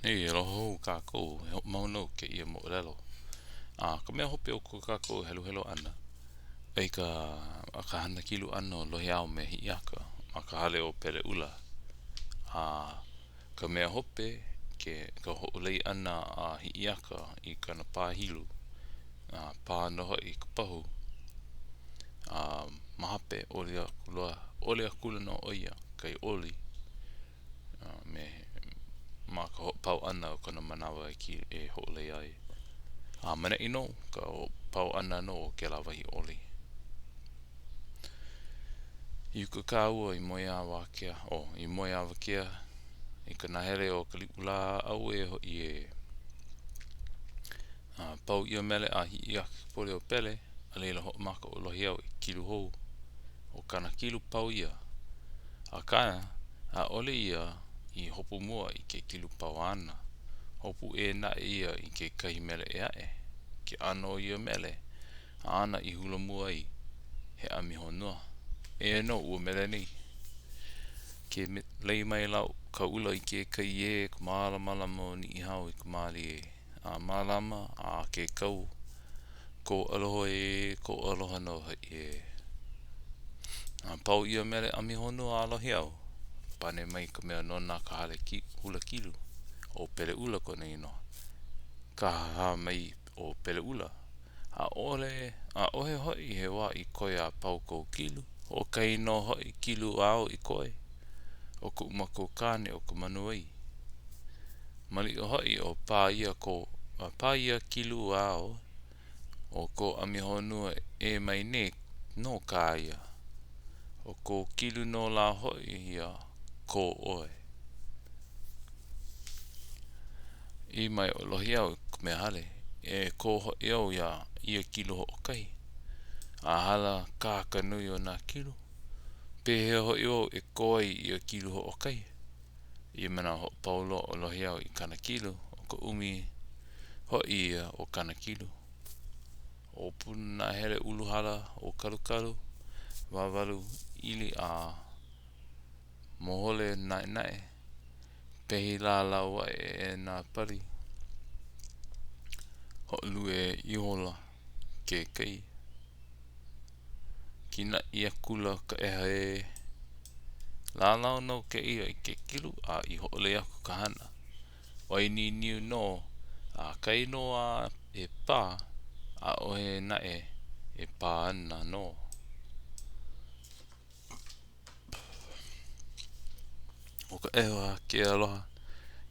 E aloha hou kākou, e hoʻomau nō kēia moʻolelo. A ka mea hope o ko kākou heluhelu ʻana i ka, ka hana kilu ʻana o Lohiau me Hiʻiaka ma ka hale o Peleʻula. A ka mea hope, ke, ka hoʻolei ʻana a Hiʻiaka i kana pāhilu, a pā nō hoʻi i ka pahu. A ma hape, ʻoli aku loa, ʻoli akula nō ʻo ia kai ʻoli. me ma ka hoʻopau ʻana o kona manawa e ki e hoʻolei ai. A maʻaneʻi nō ka hoʻopau ʻana nō o kēlā wahi ʻoli. I uka kāua i moe awakea, oh, i moe awakea i ka nahele o Kaliʻulā, auē hoʻi ē. A pau ia mele a Hiʻiakaikapoliopele, a laila hoʻomaka ʻo Lohiau e kilu hou. ʻO kana kilu pau ia. Akā, ʻaʻole ia i hopu mua i ke kilu pau āna. Hopu ʻē naʻe ia i kekahi mele ʻē aʻe. Ke ʻano o ia mele āna i hula mua ai, he ʻami honua. Eia nō ua mele nei. Ke lei mai la ka ʻula i ke kai ē ka mālamalama o Niʻihau i ka mālie. A mālama a ke kau kō aloha ē, kō aloha nō hoʻi ē. A pau ia mele ʻami honua a Lohiau, pane mai ka mea nona ka hale ki, hula kilu, ʻo Peleʻula kona inoa. Kāhāhā mai ʻo Peleʻula, ʻAʻole, ʻaʻohe hoʻi he wā i koe a pau kou kilu, hoʻokahi nō hoʻi kilu āu i koe, ʻo kuʻu makuakāne o ka manu ʻai. Maliʻa hoʻi o pā ia ko, pā ia kilu āu, ʻo kō ʻami honua ʻē mai nei nō kā ia. ʻO kō kilu nō lā hoʻi ia kō ʻoe. ʻĪ mai ʻo Lohiau i ka mea hale, E kō hoʻi au iā ia kilu hoʻokahi. A hala kā ka nui o nā kilu, pehea hoʻi wau e kō ai ia kilu hoʻokahi? I ia manawa hoʻopau loa ʻo Lohiau i kana kilu, ʻo ka ʻumi hoʻi ia o kana kilu. ʻO Punahele uluhala ʻo Kalukalu, wāwalu ʻili a mohole naʻenaʻe, pehi lālau aʻe e nā pali, hoʻolue ihola ke kai. Kīnaʻi akula ka ʻeha ē. Lālau nō kēia i ke kilu a i hoʻolei aku ka hana. ʻOi niniu nō, a kai nō a e pā, ʻaʻohe naʻe e pā ana nō. ʻO ka ʻeha ke aloha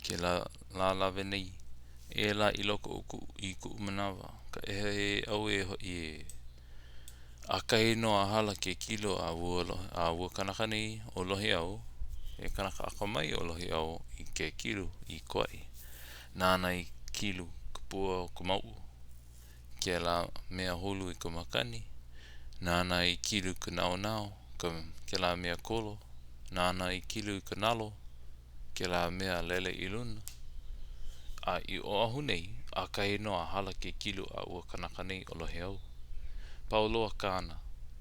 ke lālawe nei e la i loko o kuʻu i kuʻu manawa ka ʻeha ē ʻauē hoʻi ē. ʻAkahi nō a hala ke kilo a ua a ua kanaka nei ʻo Lohiau, he kanaka akamai ʻo Lohiau i ke kilu i koaʻi. Nāna i kilu ka pua o ka mauʻu. Kēlā mea hulu i ka makani, nāna i kilu ka naonao, ka, kēlā mea kolo, nāna i kilu i ka nalo, kēlā mea lele i luna. A i Oʻahu nei, ʻakahi nō a hala ke kilu a ua kanaka nei ʻo Lohiau. Pau loa kāna,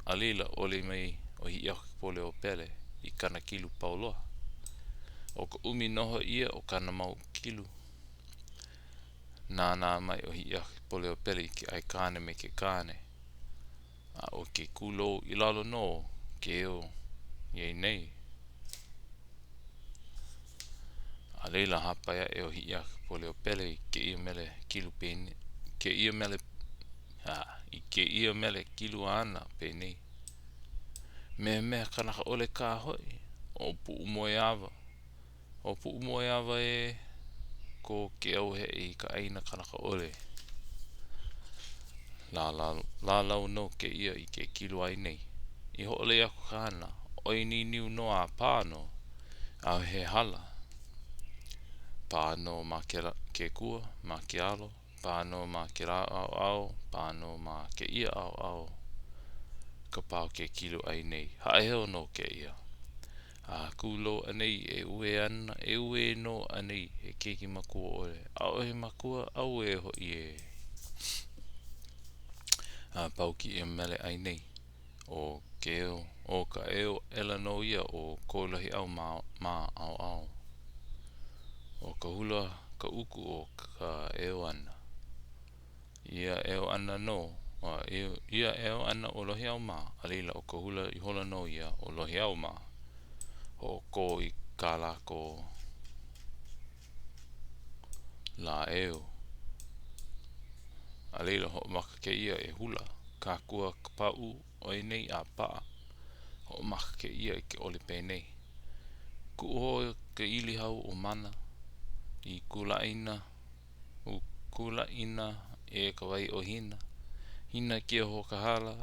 a laila ʻoli mai ʻo Hiʻiakaikapoliopele i kana kilu pau loa. ʻO ka ʻumi nō hoʻi ia o kāna mau kilu. Nānā mai ʻo Hiʻiakaikapoliopele i ke aikāne me ke kāne, a ʻo ke kūlou i lalo nō ke eo iai nei. A laila hāpai aʻe ʻo Hiʻiakaikapoliopele i kēia mele kilu pene, kēia mele, ah, i kēia mele kilu āna penei. Mehmeha kanaka ʻole kā hoʻi, ʻo Puʻumoeawa. ʻO Puʻumoeawa ē kō ke auheʻe i ka ʻāina kanaka ʻole. Lālau nō kēia i ke kilu ʻai nei. I hoʻolei aku ka hana, ʻoi niniu nō a pā nō, a he hala. Pā nō ma ke kua, ma ke alo, Pā nō ma kēlā ʻaoʻao, pā nō ma kēia ʻaoʻao ka pā o ke kilu ʻai nei. Haʻaheo nō kēia. A kūlou anei e uē ana, e uē nō anei he keiki makua ʻole? ʻAʻohe makua, auē hoʻi ē. A pau kēia mele ʻai nei, ʻo ke eo, ʻo ka eo aʻela nō ia o ko Lohiʻau mā ʻaoʻao. ʻO ka hula. ka uku o ka eo ʻana. Ia eo ʻana nō, ia eo ʻana o Lohiʻau mā, a laila ʻo ka hula ihola nō ia o Lohiʻau mā. Hoʻokō i kā lākou lā eo. A laila, hoʻomaka kēia e hula. Kākua ka pāʻū ʻoi nei a paʻa. Hoʻomaka kēia i ke oli penei. Kuʻu hoa ka ʻili hau o Mana i kulaʻina, kulaʻina e ka wai o Hina. Hina ke oho ka hala,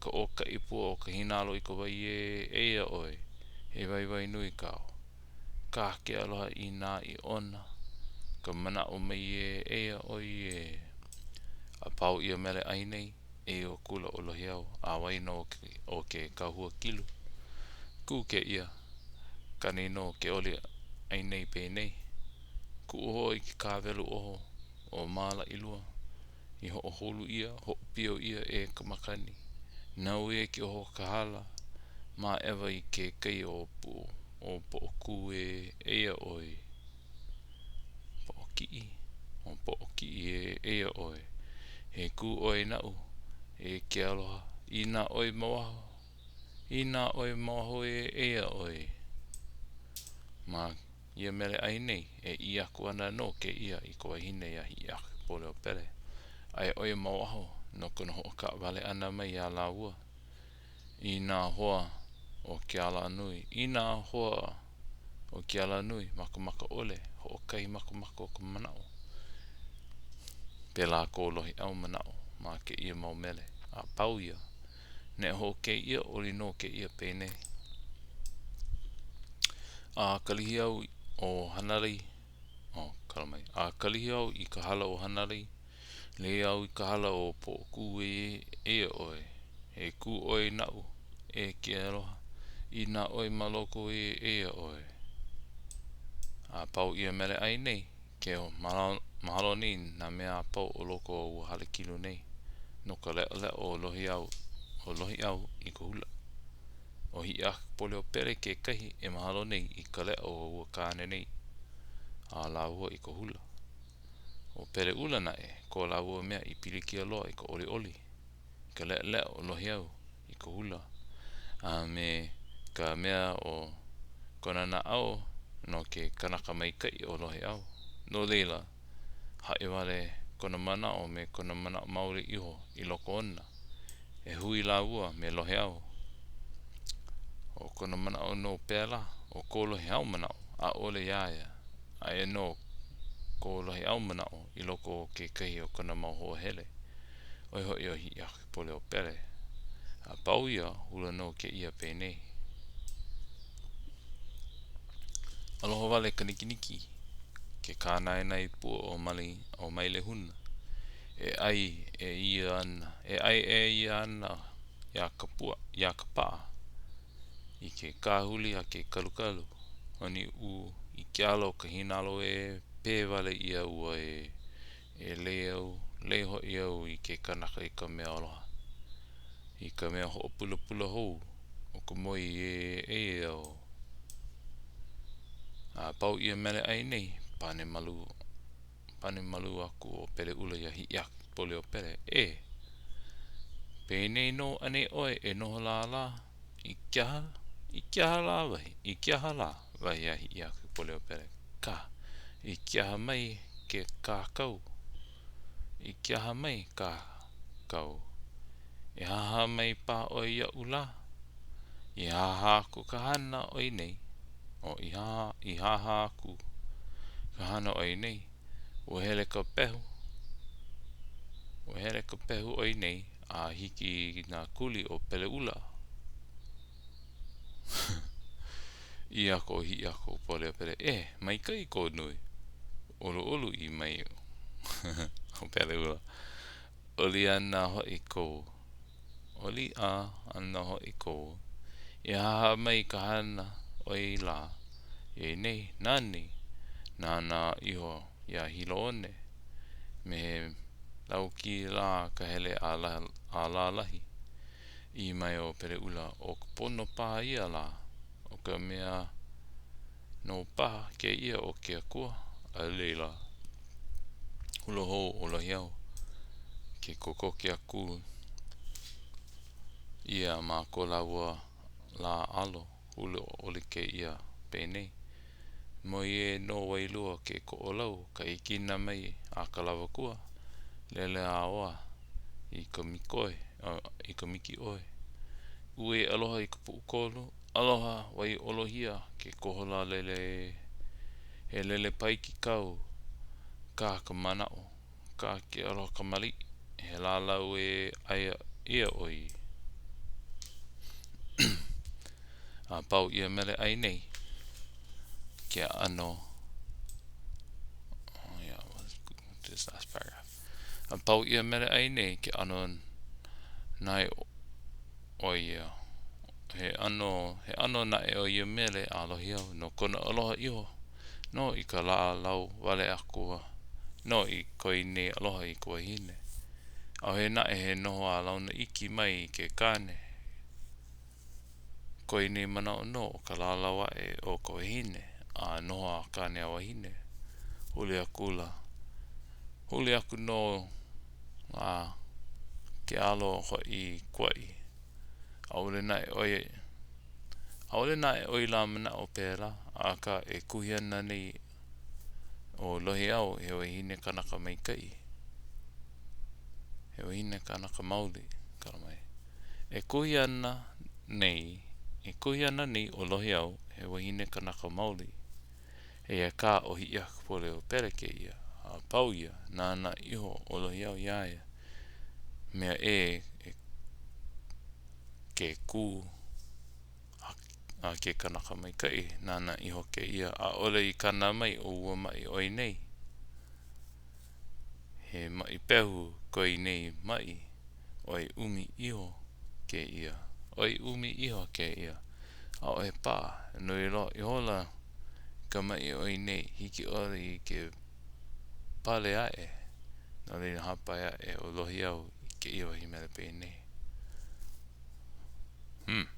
ka ʻōkaʻi pua o ka hīnalo i ka wai ē, eia ʻoe, he waiwai nui kāu. Kā ke aloha i nā ʻiʻona, ka manaʻo mai ē, eia ʻoe ē. A pau ia mele ʻai nei, ʻeu akula ʻo Lohiʻau a waena o ke kahua kilu. Kū kēia, kani nō ke oli ʻai nei penei, Kuʻu hoa i ke kāwelu oho o Mālaʻilua, i hoʻohulu ʻia, hoʻopio ʻia e ka makani. Nāu ē ke oho ka hala, maʻewa i ke kai o o Poʻokū ē, eia ʻoe. Poʻokiʻi, o Poʻokiʻi ē, eia ʻoe. He kū ʻoe naʻu, e ke aloha, inā ʻoe ma waho, inā ʻoe ma waho ē, eia ʻoe. Ma ia mele ʻai nei, e ʻī aku ana nō kēia i ka wahine iā Hiʻiakaikapoliopele, aia ʻo ia ma waho no kona hoʻokaʻawale ʻana mai iā lāua i nā hoa o ke alanui, i nā hoa o ke alanui makamaka ʻole, hoʻokahi makamaka o ka manaʻo. Pēlā ko Lohiʻau manaʻo ma kēia mau mele a pau ia. Neʻe hou kēia, oli nō kēia penei. A kalihi au o Hanalei, oh, kala mai. A kalihi au i ka hala o Hanalei, lei au i ka hala o Poʻokū ē, eia ʻoe, he kū ʻoe naʻu, e ke aloha, inā ʻoe ma loko ē, eia ʻoe. A pau ia mele ʻai nei, Ke mahalo nei nā mea a pau o loko o ua hale kilu nei no ka leʻaleʻa o Lohiʻau, o Lohiʻau i ka hula. ʻO Hiʻiakaikapoliopele kekahi e mahalo nei i ka leʻa o ua kāne nei a lāua i ka hula. ʻO Peleʻula naʻe ko lāua mea i pilikia loa i ka ʻoliʻoli, i ka leʻaleʻa o Lohiʻau i ka hula, a me ka mea o kona naʻau no ke kanaka maikaʻi ʻo Lohiʻau. No laila, haʻi wale kona manaʻo me kona manaʻo maoli iho i loko ona, e hui lāua me Lohiʻau. ʻO kona manaʻo nō pēlā, ʻo ko Lohiʻau manaʻo, ʻaʻole iā ia. Aia nō ko Lohiʻau manaʻo i loko o kekahi o kona mau hoa hele. ʻO ia hoʻi ʻo Hiʻiakaikapoliopele. A pau ia, hula nō kēia penei. Aloha wale ka nikiniki, ke kānaenae pua o Mali, o Mailehuna. E ʻai ʻē ʻia ana, e ʻai ʻē ʻia ana iā ka pua, iā ka paʻa. I ke kāhuli a ke kalukalu, ʻoniʻū i ke ala o ka hīnalo ē pē wale ʻia ua e E lei au, lei hoʻi au i ke kanaka i ka mea aloha, I ka mea hoʻopulapula hou o ka moi ē eia au. A pau ia mele ʻai nei, pane malu, pane malu aku ʻo Peleʻula iā Hiʻiakaikapoliopele, E! Penei nō anei ʻoe e noho lā lā? I ke aha? I ke aha lā, wahi? I ke aha lā? Wahi a Hiʻiakaikapoliopele. Kā! I ke aha mai ke kākau? I ke aha mai kā kau? E haha mai paha ʻoe iaʻu lā? I haha aku ka hana ʻoi nei, o i haha, i haha aku ka hana ʻoi nei, ua hele ka pehu, ua hele ka pehu ʻoi nei a hiki i nā kuli o Peleʻula. ʻĪ aku ʻo Hiʻiakaikapoliopele, E, maikaʻi kou nui. ʻOluʻolu, ʻī mai ʻo Peleʻula, ʻOli ana hoʻi kou, ʻoli a ana hoʻi kou, i haha mai ka hana ʻoi lā, iā nei, nani, nānā iho iā Hilo one, me he laukī lā ka hele a lālahi. ʻĪ mai ʻo Peleʻula, ʻO ka pono paha ia lā, ʻo ka mea nō paha kēia o ke akua, a laila. Hula hou ʻo Lohiau. Ke kokoke aku ia ma ko lāua lā alo, hula ʻole kēia penei, Moi ē nō Wailua ke Koʻolau ka hikina mai a ka Lawakua, lele a ʻoa i ka mikoe, i ka mikiʻoe. Uē aloha i ka puʻukolu, aloha Waiʻolohia ke kohola lele ē. He lele paiki kau kā ka manaʻo, kā ke aloha kamaliʻi, he lalau ē aia ʻia ʻoi. A pau ia mele ʻai nei, ke ʻano oh yeah, this last paragraph. A pau ia mele ʻai nei, ke ʻano nae o ia he ʻano he ʻano naʻe o ia mele a Lohiau no kona aloha iho nō i ka lālau wale aku nō i koi nei aloha i ka wahine. ʻAʻohe naʻe he noho a launa iki mai i ke kāne. Koi nei manaʻo nō o ka lālau aʻe o ka wahine a noho a kāne a wahine. Huli akula. Huli aku nō a ke alo hoʻi kuaʻi. ʻAʻole naʻe ʻo ia ʻAʻole naʻe ʻo ia lā manaʻo pēlā, akā e kuhi ana nei ʻo Lohiau he wahine kanaka maikaʻi. He wahine kanaka maoli, kala mai. E kuhi ana nei, e kuhi ana nei ʻo Lohiau he wahine kanaka maoli. Eia kā ʻo Hiʻiakaikapoliopele kēia, a pau ia, nānā iho ʻo Lohiau iā ia, mea ʻē e ke kū a ke kanaka maikaʻi, nānā iho kēia, ʻaʻole i kana mai o ua maʻi ʻoi nei. He maʻi pehu koi nei maʻi, ʻoi ʻumi iho kēia, ʻoi ʻumi iho kēia, ʻaʻohe paʻa, nui loa ihola ka maʻi ʻoi nei, hiki ʻole i ke pale aʻe, no laila hāpai aʻe ʻo Lohiau i kēia wahi mele penei. Hmm.